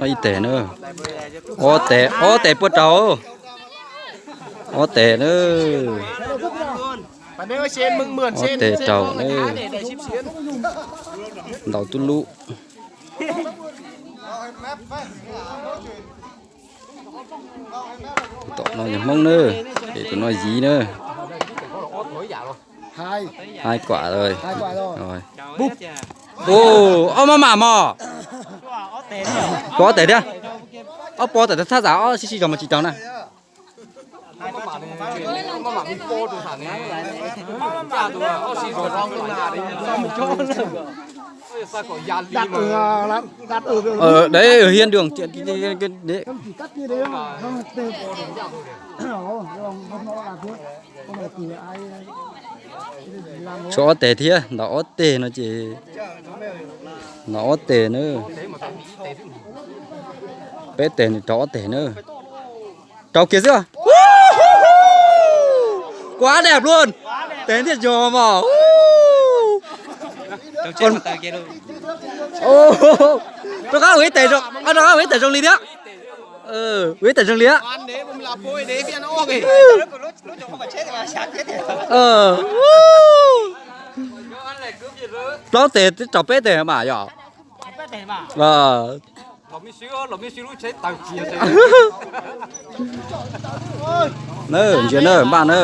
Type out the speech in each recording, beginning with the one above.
Ib tes na. Ob tes, ob tes puas raug? Ob tes na. Ob tes raug na. Ntaus tub lub. Tus tom no yog Hmoob na, es tus no Yiv na. Hai kuam. Ob maj mam mog. Puas ob tes thiab? Ob puas tes thaj tsam ob sib sib zog mas tsis raug na. Đấy, hiên đường. Tshuav ob tes thiab, ntaus ob tes no ces, ntaus ob tes na. Peb tes nws raug ob tes na. Raug kiag xwb. Quá đẹp luôn. Tes thiaj yog mas. Rov qab ua ib tes, rov qab ua ib tes zoo li thiab. Ua ib tes zoo li thiab. Plaub tes twb raug peb tes mas yom. Na, ntsia na, npaj na.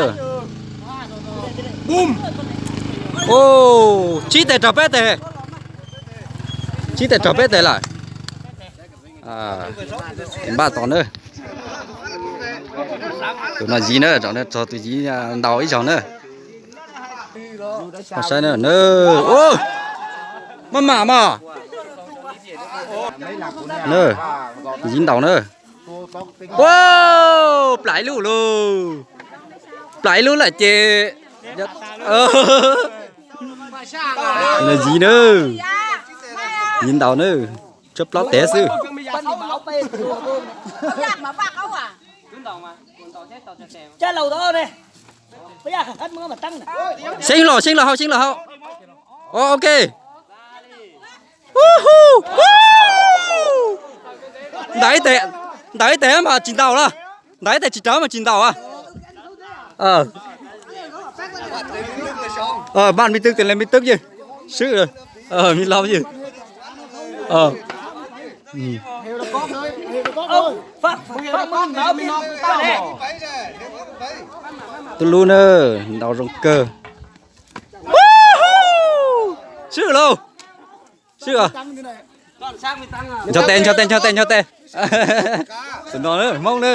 Tsib tes raug peb tes. Tsib tes raug peb tes lawm. Npaj tos na. Tus no Yiv na, txog tus Yiv ntaus ib zaug na. Saib na, maj mam mas. Yiv ntaus na. Plam ib lub lauj. Plam ib lub lawm ces. Yiv na. Yiv ntaus na. Tshuav plaub tes xwb. Xyeeb los, xyeeb los hauv, xyeeb los hauv. Ok. Ntaus ib tes, ntaus ib tes mas tsis ntaus lawm. Ntaus ib tes tsis raug mas tsis ntaus. Npaj me twb, tes me twb ywg. Swb, me laus ywg. Tub lub na, ntaus zoo kawg. Swb lauj. Swb. Ncho tes, ncho tes, ncho tes, ncho tes. Tus no na, Hmoob na.